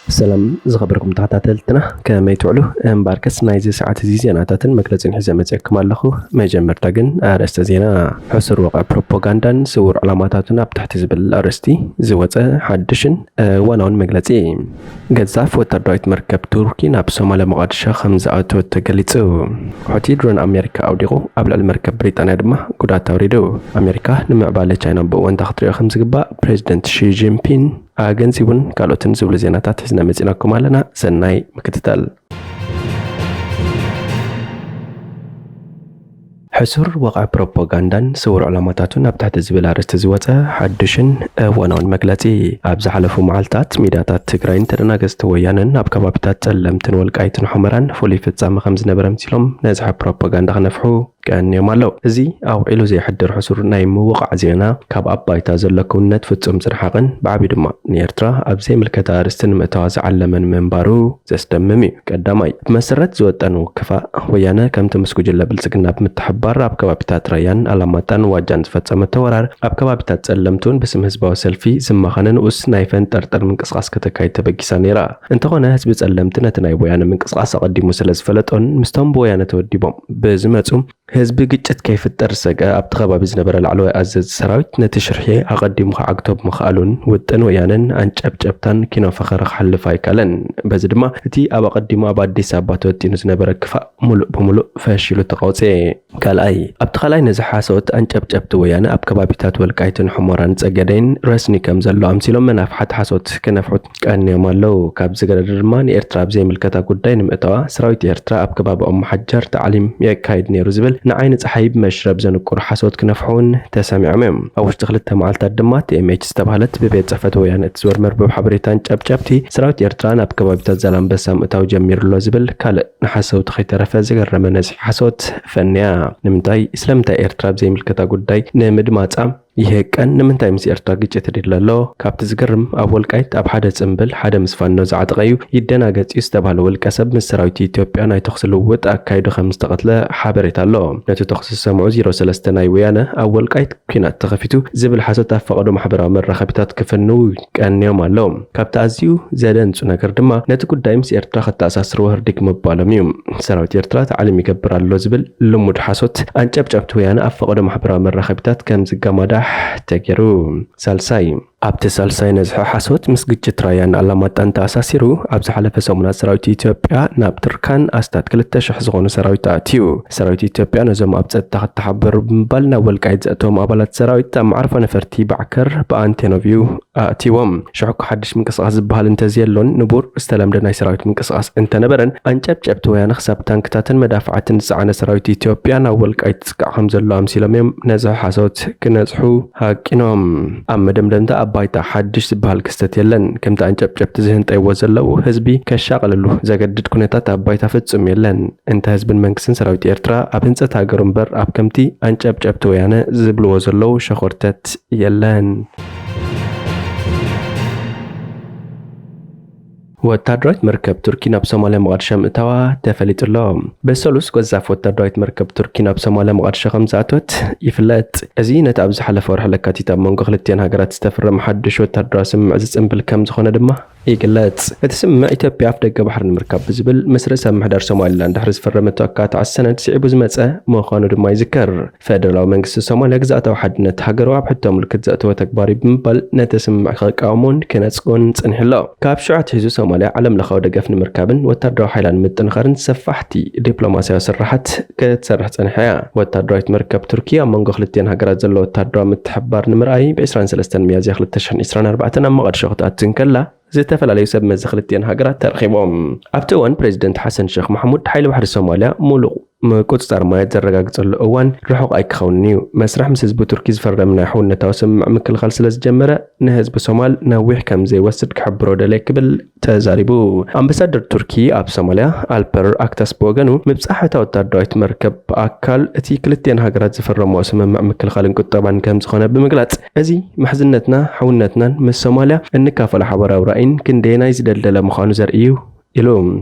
ሰላም ዝኸበርኩም ተኸታተልትና፣ ከመይ ትውዕሉ? እምበኣርከስ ናይዚ ሰዓት እዚ ዜናታትን መግለጺን ሒዘ መጺአኩም ኣለኹ። መጀመርታ ግን ኣርእስተ ዜና። ሕሱር ወቕዒ ፕሮፓጋንዳን ስውር ዕላማታቱን ኣብ ትሕቲ ዝብል ኣርእስቲ ዝወጸ ሓድሽን እዋናውን መግለጺ። ገዛፍ ወታደራዊት መርከብ ቱርኪ ናብ ሶማልያ መቓድሾ ከም ዝኣተወት ተገሊጹ። ሑቲ ድሮን ኣሜሪካ ኣውዲቑ፣ ኣብ ልዕሊ መርከብ ብሪጣንያ ድማ ጉድኣት ኣውሪዱ። ኣሜሪካ ንምዕባለ ቻይና ብእወንታ ክትሪኦ ከም ዝግባእ ፕሬዚደንት ሺ ጂንፒን ኣገንዚቡን ካልኦትን ዝብሉ ዜናታት ሒዝና መጺናኩም ኣለና። ሰናይ ምክትታል። ሕሱር ወቕዒ ፕሮፓጋንዳን ስውር ዕላማታቱን ኣብ ትሕቲ ዝብል ኣርእስቲ ዝወጸ ሓድሽን እዋናውን መግለጺ። ኣብ ዝሓለፉ መዓልታት ሚድያታት ትግራይን ተደናገዝቲ ወያነን ኣብ ከባቢታት ጸለምትን ወልቃይትን ሑመራን ፍሉይ ፍጻመ ከም ዝነበረ ኣምሲሎም ነዝሐ ፕሮፓጋንዳ ክነፍሑ ቀንዮም ኣለዉ። እዚ ኣውዒሉ ዘይሕድር ሕሱር ናይ ምውቓዕ ዜና ካብ ኣብ ባይታ ዘሎ ክውንነት ፍጹም ጽንሓቕን ብዓብዩ ድማ ንኤርትራ ኣብ ዘይምልከታ ኣርእስቲ ንምእታዋ ዝዓለመን ምንባሩ ዘስደምም እዩ። ቀዳማይ፣ ብመሰረት ዝወጠኑ ክፋእ፣ ወያነ ከምቲ ምስ ጉጅለ ብልጽግና ብምትሕብባር ኣብ ከባቢታት ራያን ኣላማጣን ዋጃን ዝፈጸመቶ ወራር፣ ኣብ ከባቢታት ጸለምቲ እውን ብስም ህዝባዊ ሰልፊ ዝማኸነ ንኡስ ናይ ፈንጠርጠር ምንቅስቓስ ከተካይድ ተበጊሳ ነይራ። እንተኾነ ህዝቢ ጸለምቲ ነቲ ናይ ወያነ ምንቅስቓስ ኣቐዲሙ ስለ ዝፈለጦን ምስቶም ብወያነ ተወዲቦም ብዝመጹ ህዝቢ ግጭት ከይፍጠር ዝሰግአ ኣብቲ ከባቢ ዝነበረ ላዕለዋይ ኣዘዚ ሰራዊት ነቲ ሽርሒ ኣቐዲሙ ክዓግቶ ብምኽኣሉን ውጥን ወያነን ኣንጨብጨብታን ኪኖ ፈኸረ ክሓልፍ ኣይከኣለን። በዚ ድማ እቲ ኣብ ኣቐዲሙ ኣብ ኣዲስ ኣበባ ተወጢኑ ዝነበረ ክፋእ ሙሉእ ብሙሉእ ፈሺሉ ተቐውጸ። ካልኣይ፣ ኣብቲ ካልኣይ ነዚ ሓሶት ኣንጨብጨብቲ ወያነ ኣብ ከባቢታት ወልቃይትን ሑመራን ጸገዴን ረስኒ ከም ዘሎ ኣምሲሎም መናፍሓት ሓሶት ክነፍሑ ቀንዮም ኣለዉ። ካብዚ ገለ ድማ ንኤርትራ ኣብ ዘይምልከታ ጉዳይ ንምእታዋ ሰራዊት ኤርትራ ኣብ ከባቢ ኦም መሓጀር ታዕሊም የካይድ ነይሩ ዝብል ንዓይኒ ጸሓይ ብመሽረብ ዘንቁር ሓሶት ክነፍሑ እውን ተሰሚዖም እዮም። ኣብ ውሽጢ ክልተ መዓልታት ድማ ቲ ኤም ኤች ዝተባህለት ብቤት ጽሕፈት ወያነ እትዝወር መርበብ ሓበሬታን ጨብጨብቲ ሰራዊት ኤርትራ ናብ ከባቢታት ዛላምበሳ ምእታው ጀሚሩ ኣሎ ዝብል ካልእ ንሓሰውቲ ከይተረፈ ዝገረመ ነዚ ሓሶት ፈንያ። ንምንታይ? ስለምንታይ ኤርትራ ኣብ ዘይምልከታ ጉዳይ ንምድማጻ ይህቀን? ንምንታይ ምስ ኤርትራ ግጭት የድሊ ኣሎ? ካብቲ ዝገርም፣ ኣብ ወልቃይት ኣብ ሓደ ጽምብል ሓደ ምስ ፋኖ ዝዓጠቐ እዩ፣ ይደናገጽ እዩ ዝተባህለ ውልቀ ሰብ ምስ ሰራዊት ኢትዮጵያ ናይ ተኹሲ ልውውጥ ኣካይዱ ከም ዝተቐትለ ሓበሬታ ኣሎ። ነቲ ተኹሲ ዝሰምዑ ዜሮ ሰለስተ ናይ ወያነ ኣብ ወልቃይት ኲናት ተኸፊቱ ዝብል ሓሶት ኣብ ፈቐዶ ማሕበራዊ መራኸቢታት ክፍንው ቀንዮም ኣለዉ። ካብቲ ኣዝዩ ዘደንጹ ነገር ድማ ነቲ ጉዳይ ምስ ኤርትራ ከተኣሳስርዎ ህርዲግ ምባሎም እዩ። ሰራዊት ኤርትራ ታዕሊም ይገብር ኣሎ ዝብል ልሙድ ሓሶት ኣንጨብጨብቲ ወያነ ኣብ ፈቐዶ ማሕበራዊ መራኸቢታት ከም ዝገማዳሕ ተገይሩ። ሳልሳይ፣ ኣብቲ ሳልሳይ ነዝሒ ሓሶት ምስ ግጭት ራያን ኣላማጣን ተኣሳሲሩ ኣብ ዝሓለፈ ሰሙናት ሰራዊት ኢትዮጵያ ናብ ትርካን ኣስታት ክልተ ሽሕ ዝኾኑ ሰራዊት ኣእትዩ። ሰራዊት ኢትዮጵያ ነዞም ኣብ ጸጥታ ክተሓበሩ ብምባል ናብ ወልቃይት ዘእተዎም ኣባላት ሰራዊት ኣብ መዓርፎ ነፈርቲ ባዕከር ብኣንቴኖቭ እዩ ኣእትይዎም። ሽሕኩ ሓድሽ ምንቅስቓስ ዝበሃል እንተዘየሎን ንቡር ዝተለምደ ናይ ሰራዊት ምንቅስቓስ እንተነበረን፣ ኣንጨብጨብቲ ወያነ ክሳብ ታንክታትን መዳፍዓትን ዝጸዓነ ሰራዊት ኢትዮጵያ ናብ ወልቃይት ይጽቃዕ ከም ዘሎ ኣምሲሎም እዮም ነዚ ሓሶት ክነጽሑ ሃቂኖም። ኣብ መደምደምታ ኣብ ባይታ ሓድሽ ዝበሃል ክስተት የለን። ከምቲ ኣንጨብጨብቲ ዝህንጠይዎ ዘለዉ ህዝቢ ከሻቕልሉ ዘገድድ ኩነታት ኣብ ባይታ ፍጹም የለን። እንተ ህዝብን መንግስትን ሰራዊት ኤርትራ ኣብ ህንጸት ሃገሩ እምበር ኣብ ከምቲ ኣንጨብጨብቲ ወያነ ዝብልዎ ዘለዉ ሸኾርተት የለን። ወታደራዊት መርከብ ቱርኪ ናብ ሶማልያ መቓድሾ ምእታዋ ተፈሊጡ ኣሎ። በሰሉስ ገዛፍ ወታደራዊት መርከብ ቱርኪ ናብ ሶማልያ መቓድሾ ከም ዝኣተወት ይፍለጥ። እዚ ነቲ ኣብ ዝሓለፈ ወርሒ ለካቲት ኣብ መንጎ ክልቲኣን ሃገራት ዝተፈረመ ሓድሽ ወታደራዊ ስምምዕ ዝጽንብል ከም ዝኾነ ድማ ይግለጽ። እቲ ስምምዕ ኢትዮጵያ ኣፍ ደገ ባሕሪ ንምርካብ ብዝብል ምስ ርእሰ ምምሕዳር ሶማሊላንድ ድሕሪ ዝፈረመቶ ኣካታዒ ሰነድ ስዒቡ ዝመጸ ምዃኑ ድማ ይዝከር። ፈደራላዊ መንግስቲ ሶማልያ ግዝኣታዊ ሓድነት ሃገሩ ኣብ ሕቶ ምልክት ዘእተወ ተግባር እዩ ብምባል ነቲ ስምምዕ ክቃወሞን ክነጽጎን ጸኒሑ ኣሎ። ካብ ሽዑ ኣትሒዙ ሶማልያ ዓለም ለኻዊ ደገፍ ንምርካብን ወታደራዊ ሓይላ ንምጥንኻርን ሰፋሕቲ ዲፕሎማስያዊ ስራሓት ክትሰርሕ ጸኒሓ እያ። ወታደራዊት መርከብ ቱርኪ ኣብ መንጎ ክልቲኣን ሃገራት ዘሎ ወታደራዊ ምትሕብባር ንምርኣይ ብ ዕስራን ሰለስተን ሚያዝያ ክልተ ሽሕን ዕስራን ኣርባዕተን ኣብ መቓድሾ ክትኣቱ እንከላ፣ ዝተፈላለዩ ሰብ መዚ ክልቲአን ሃገራት ተረኺቦም። ኣብቲ እዋን ፕሬዚደንት ሓሰን ሸኽ ማሕሙድ ሓይሊ ባሕሪ ሶማልያ ሙሉእ ምቁጽጻር ማያት ዘረጋግጸሉ እዋን ርሑቕ ኣይክኸውንን እዩ። መስርሕ ምስ ህዝቢ ቱርኪ ዝፈረምናዮ ሕውነታዊ ስምምዕ ምክልኻል ስለ ዝጀመረ ንህዝቢ ሶማል ነዊሕ ከም ዘይወስድ ክሕብሮ ደልየ ክብል ተዛሪቡ። ኣምባሳደር ቱርኪ ኣብ ሶማልያ ኣልፐር ኣክታስ ብወገኑ ምብጻሕ እታ ወታደራዊት መርከብ ኣካል እቲ ክልቲአን ሃገራት ዝፈረምኦ ስምምዕ ምክልኻልን ቁጠባን ከም ዝኾነ ብምግላጽ እዚ ምሕዝነትና፣ ሕውነትናን ምስ ሶማልያ እንካፈሎ ሓባራዊ ራእይን ክንደየናይ ዝደልደለ ምዃኑ ዘርኢ እዩ ኢሉ።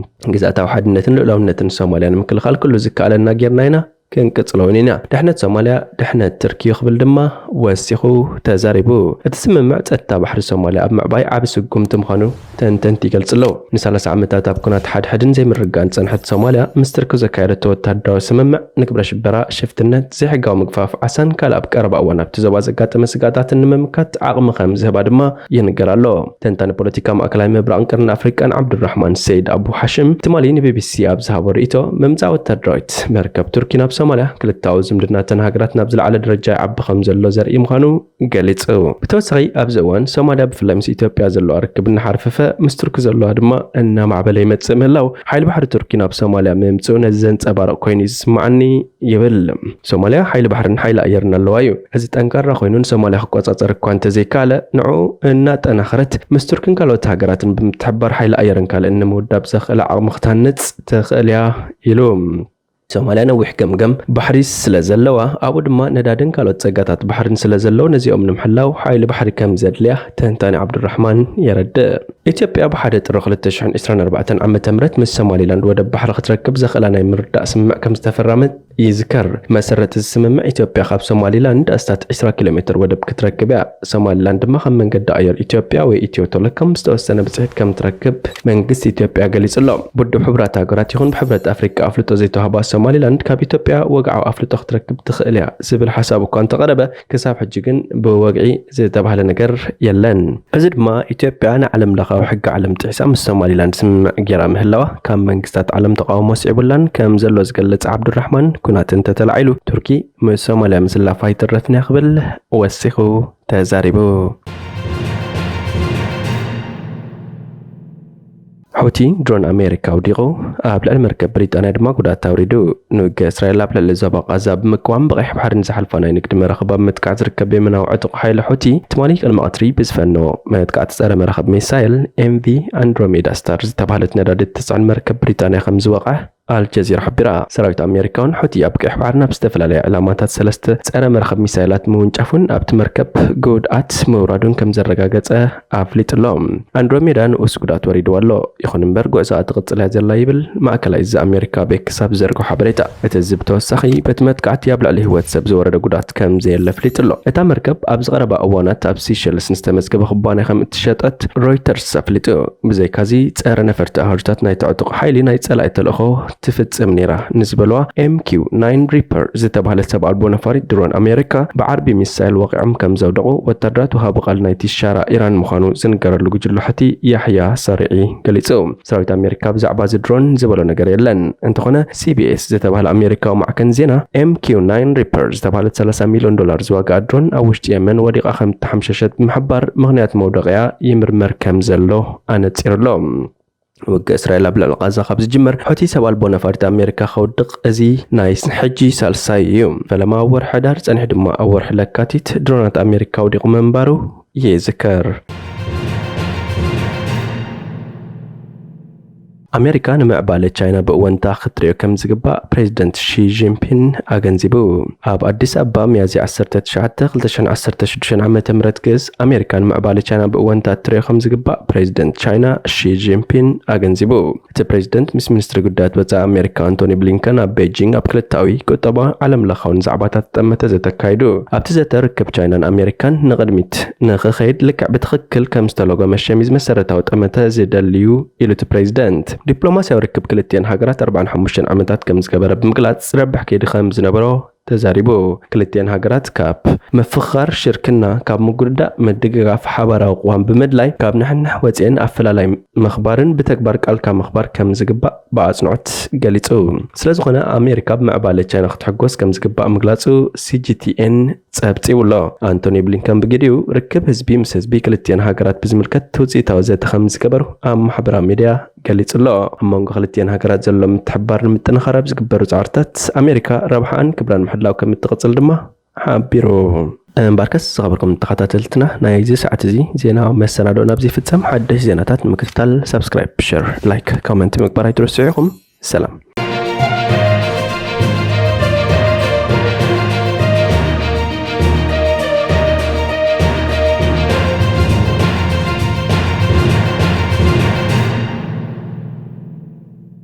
ግዝኣታዊ ሓድነትን ልኡላውነትን ሶማልያ ንምክልኻል ኩሉ ዝከኣለና ጌርና ኢና ክንቅጽሎ እውን ኢና። ድሕነት ሶማልያ ድሕነት ትርኪ እዩ ክብል ድማ ወሲኹ ተዛሪቡ። እቲ ስምምዕ ጸጥታ ባሕሪ ሶማልያ ኣብ ምዕባይ ዓቢ ስጉምቲ ምዃኑ ተንተንቲ ይገልጽ ኣለዉ። ንሰላሳ ዓመታት ኣብ ኩናት ሓድሕድን ዘይምርግጋእን ዝጸንሐት ሶማልያ፣ ምስ ቱርኪ ዘካየደቶ ወተሃደራዊ ስምምዕ፣ ንግብረ ሽበራ፣ ሽፍትነት፣ ዘይሕጋዊ ምግፋፍ ዓሳን ካልእ ኣብ ቀረባ እዋን ኣብቲ ዞባ ዘጋጠመ ስግኣታትን ንምምካት ዓቕሚ ከም ዝህባ ድማ ይንገር ኣሎ። ተንታኒ ፖለቲካ ማእከላይ ምብራቕን ቀርኒ ኣፍሪቃን ዓብዱራሕማን ሰይድ ኣቡ ሓሽም ትማሊ ንቢቢሲ ኣብ ዝሃቦ ርእይቶ፣ ምምጻእ ወተሃደራዊት መርከብ ቱርኪ ናብ ሶማልያ፣ ክልተኣዊ ዝምድና እተን ሃገራት ናብ ዝለዓለ ደረጃ ይዓቢ ከም ዘሎ ዘርኢ ምዃኑ ገሊጹ። ብተወሳኺ፣ ኣብዚ እዋን ሶማልያ ብፍላይ ምስ ኢትዮጵያ ዘለዋ ርክብ እናሓርፈፈ፣ ምስ ቱርኪ ዘለዋ ድማ እናማዕበለ ይመጽእ ምህላው፣ ሓይሊ ባሕሪ ቱርኪ ናብ ሶማልያ ምምጽኡ ነዚ ዘንጸባርቕ ኮይኑ እዩ ዝስምዓኒ ይብል። ሶማልያ ሓይሊ ባሕርን ሓይሊ ኣየርን ኣለዋ እዩ። እዚ ጠንካራ ኮይኑ ንሶማልያ ክቆጻጸር እኳ እንተዘይከኣለ፣ ንዕኡ እናጠናኸረት ምስ ቱርክን ካልኦት ሃገራትን ብምትሕብባር ሓይሊ ኣየርን ካልእን ንምውዳብ ዘኽእላ ዓቕሚ ክትሃንጽ ትኽእል እያ ኢሉ። ሶማልያ ነዊሕ ገምገም ባሕሪ ስለ ዘለዋ፣ ኣብኡ ድማ ነዳድን ካልኦት ጸጋታት ባሕርን ስለ ዘለዉ፣ ነዚኦም ንምሕላው ሓይሊ ባሕሪ ከም ዘድልያ ተንታኒ ዓብዱራሕማን የረድእ። ኢትዮጵያ ብሓደ ጥሪ ክልተ ሽሕን ዕስራን ኣርባዕተን ዓመተ ምህረት ምስ ሶማሊላንድ ወደብ ባሕሪ ክትረክብ ዘኽእላ ናይ ምርዳእ ስምምዕ ከም ዝተፈረመት ይዝከር። መሰረት እዚ ስምምዕ፣ ኢትዮጵያ ካብ ሶማሊላንድ ኣስታት ዕስራ ኪሎ ሜትር ወደብ ክትረክብ እያ። ሶማሊላንድ ድማ ካብ መንገዲ ኣየር ኢትዮጵያ ወይ ኢትዮ ቴሌኮም ዝተወሰነ ብጽሒት ከም ትረክብ መንግስቲ ኢትዮጵያ ገሊጹ ኣሎ። ብውድብ ሕቡራት ሃገራት ይኹን ብሕብረት ኣፍሪቃ ኣፍልጦ ዘይተዋህባ ሶማሊላንድ፣ ካብ ኢትዮጵያ ወግዓዊ ኣፍልጦ ክትረክብ ትኽእል እያ ዝብል ሓሳብ እኳ እንተቐረበ፣ ክሳብ ሕጂ ግን ብወግዒ ዝተባህለ ነገር የለን። እዚ ድማ ኢትዮጵያ ንዓለም ለኻዊ ሕጊ ዓለም ጥሒሳ ምስ ሶማሊላንድ ስምምዕ ጌራ ምህላዋ ካብ መንግስታት ዓለም ተቃውሞ ስዒቡላን ከም ዘሎ ዝገልጽ ዓብዱራሕማን፣ ኩናት እንተተላዒሉ ቱርኪ ምስ ሶማልያ ምስላፍ ኣይትረፍን እያ ክብል ወሲኹ ተዛሪቡ። ሑቲ ድሮን ኣሜሪካ ኣውዲቑ፣ ኣብ ልዕሊ መርከብ ብሪጣንያ ድማ ጉድኣት ኣውሪዱ። ንውግእ እስራኤል ኣብ ልዕሊ ዞባ ቃዛ ብምቅዋም ብቐይሕ ባሕሪ ንዝሓልፋ ናይ ንግዲ መራኽብ ኣብ ምጥቃዕ ዝርከብ የመናዊ ዕጡቕ ሓይሊ ሑቲ፣ ትማሊ ቅድሚ ቀትሪ ብዝፈነዎ መጥቃዕቲ ጸረ መራኽብ ሚሳይል ኤምቪ ኣንድሮሜዳ ስታር ዝተባህለት ነዳዲ እትጽዕን መርከብ ብሪጣንያ ከም ዝወቕዐ ኣልጀዚራ ሓቢራ። ሰራዊት ኣሜሪካውን ሑቲ ኣብ ቀይሕ ባሕሪ ናብ ዝተፈላለያ ዕላማታት ሰለስተ ጸረ መራኽብ ሚሳይላት ምውንጫፉን ኣብቲ መርከብ ጉድኣት ምውራዱን ከም ዘረጋገጸ ኣፍሊጡ ኣሎ። ኣንድሮሜዳ ንኡስ ጉድኣት ወሪድዋ ኣሎ። ይኹን እምበር፣ ጉዕዞኣ ትቕጽል እያ ዘላ ይብል ማእከላይ እዚ ኣሜሪካ ቤክ ክሳብ ዝዘርግሖ ሓበሬታ። እቲ እዚ ብተወሳኺ፣ በቲ መጥቃዕቲ ኣብ ልዕሊ ህይወት ሰብ ዝወረደ ጉድኣት ከም ዘየለ ኣፍሊጡ ኣሎ። እታ መርከብ ኣብዚ ቀረባ እዋናት ኣብ ሲሸልስ ንዝተመዝገበ ኩባንያ ከም እትሸጠት ሮይተርስ ኣፍሊጡ። ብዘይካዚ፣ ጸረ ነፈርቲ ኣሃዱታት ናይቲ ዕጡቕ ሓይሊ ናይ ጸላኢ ተልእኾ ትፍጽም ነይራ ንዝበልዋ ኤም ኪው ናይን ሪፐር ዝተባህለት ሰብ ኣልቦ ነፋሪት ድሮን ኣሜሪካ ብዓርቢ ሚሳይል ወቒዖም ከም ዘውደቑ ወታደራት ወሃቢ ቃል ናይቲ ሻራ ኢራን ምዃኑ ዝንገረሉ ጉጅለ ሑቲ ያሕያ ሰሪዒ ገሊጹ። ሰራዊት ኣሜሪካ ብዛዕባ እዚ ድሮን ዝበሎ ነገር የለን። እንተኾነ፣ ሲ ቢ ኤስ ዝተባህለ ኣሜሪካዊ ማዕከን ዜና፣ ኤም ኪው ናይን ሪፐር ዝተባህለት ሰላሳ ሚልዮን ዶላር ዝዋግኣ ድሮን ኣብ ውሽጢ የመን ወዲቓ ከም እተሓምሸሸት ብምሕባር፣ ምኽንያት መውደቒኣ ይምርመር ከም ዘሎ ኣነጺሩ ኣሎ። ውግእ እስራኤል ኣብ ልዕሊ ቃዛ ካብ ዝጅመር፣ ሑቲ ሰብ ኣልቦ ነፋሪት ኣሜሪካ ከውድቕ እዚ ናይ ሕጂ ሳልሳይ እዩ። ፈለማ ኣብ ወርሒ ሕዳር፣ ጸኒሑ ድማ ኣብ ወርሒ ለካቲት ድሮናት ኣሜሪካ ኣውዲቑ ምንባሩ ይዝከር። ኣሜሪካ ንምዕባለ ቻይና ብእወንታ ክትሪኦ ከም ዝግባእ ፕሬዚደንት ሺ ጂንፒን ኣገንዚቡ። ኣብ ኣዲስ ኣበባ፣ ሚያዝያ ዓሰርተ ትሽዓተ ክልተ ሽሕን ዓሰርተ ሽዱሽተን ዓመተ ምህረት ግእዝ፣ ኣሜሪካ ንምዕባለ ቻይና ብእወንታ እትሪኦ ከም ዝግባእ ፕሬዚደንት ቻይና ሺ ጂንፒን ኣገንዚቡ። እቲ ፕሬዚደንት ምስ ሚኒስትሪ ጉዳያት ወጻኢ ኣሜሪካ ኣንቶኒ ብሊንከን ኣብ ቤጂንግ ኣብ ክልተኣዊ፣ ቁጠባዊ፣ ዓለም ለኻውን ዛዕባታት ዝጠመተ ዘተ ኣካይዱ። ኣብቲ ዘተ፣ ርክብ ቻይናን ኣሜሪካን ንቕድሚት ንኽኸይድ ልክዕ ብትኽክል ከም ዝተለጎመ ሸሚዝ መሰረታዊ ጠመተ ዝደልዩ ኢሉ እቲ ፕሬዚደንት። ዲፕሎማስያዊ ርክብ ክልቲአን ሃገራት ኣርባዓን ሓሙሽተን ዓመታት ከም ዝገበረ ብምግላጽ፣ ረብሕ ከይዲ ከም ዝነበሮ ተዛሪቡ። ክልቲአን ሃገራት ካብ ምፍኽኻር ሽርክና፣ ካብ ምጉድዳእ ምድግጋፍ፣ ሓባራዊ ቅዋም ብምድላይ፣ ካብ ንሕንሕ ወጺኤን ኣፈላላይ ምኽባርን ብተግባር ቃልካ ምኽባር ከም ዝግባእ ብኣጽንዖት ገሊጹ። ስለ ዝኾነ፣ ኣሜሪካ ብምዕባለ ቻይና ክትሕጎስ ከም ዝግባእ ምግላጹ ሲ ጂ ቲ ኤን ጸብጺቡ ኣሎ። ኣንቶኒ ብሊንከን ብግዲኡ፣ ርክብ ህዝቢ ምስ ህዝቢ ክልቲአን ሃገራት ብዝምልከት ትውጽኢታዊ ዘተ ከም ዝገበሩ ኣብ ማሕበራዊ ሚድያ ገሊጹ ኣሎ። ኣብ መንጎ ክልቲአን ሃገራት ዘሎ ምትሕብባር ንምጥንኻር ኣብ ዝግበሩ ጻዕርታት፣ ኣሜሪካ ረብሓኣን ክብራን ምሕላው ከም እትቕጽል ድማ ሓቢሩ። እምበኣርከስ፣ ዝኸበርኩም ተኸታተልትና፣ ናይዚ ሰዓት እዚ ዜና መሰናዶ ናብዚ ይፍጸም። ሓደሽ ዜናታት ንምክትታል ሳብስክራይብ፣ ሸር፣ ላይክ፣ ኮመንት ምግባር ኣይትረስዑ ኢኹም። ሰላም።